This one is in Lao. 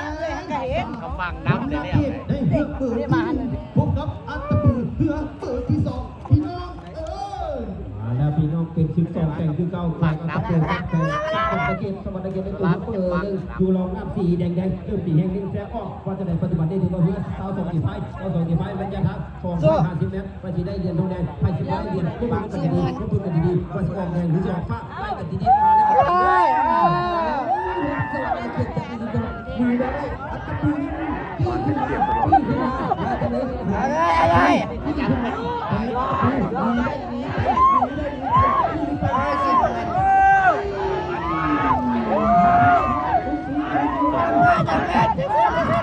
ເຂົາຟັງນຳແລ້ວ ໄດ້ເຮືອເບີທີໜຶ່ງ ພົບກັບອັດຕະປືເຮືອເບີທີສອງ ພີ່ນ້ອງເອີຍ. ມາແລ້ວພີ່ນ້ອງ ເປັນສິບສອງແຕ່ງຄືເກົ່າ ແຕ່ງອັດຕະປືກັບແຕ່ງສະຫວັນນະເຂດ ສະຫວັນນະເຂດ ເປັນຕົວເບີໜຶ່ງ ຢູ່ລອງນ້ຳ ສີແດງໆ ເລີ່ມປີແຮງເລັ່ງແຊອອກ ວ່າຈະໄດ້ປະຕິບັດໄດ້ ຖືວ່າເຮືອຊາວສອງສີພາຍ ຊາວສອງສີພາຍ ໄລຍະທາງສອງຮ້ອຍຫ້າສິບແມັດ ວ່າຊິໄດ້ຫຼຽນທອງແດງ ໃຜຊິໄດ້ຫຼຽນ ເບິ່ງກັນດີໆ ເບິ່ງກັນດີໆ ວ່າຊິອອກແດງ ຫຼື ຊິອອກຟ້າ ໄປກັນດີໆ ມາແລ້ວ ເອີຍ ເອີຍ ສະຫວັນນະເຂດ ຈາກນີ້ກໍມີໄດ້ ອັດຕະປື ຕີຂຶ້ນມາ ຕີຂຶ້ນມາ ມາຈັ່ງໃດ ເອົາເລີຍ ເອົາເລີຍ ມາຈັ່ງໃດ.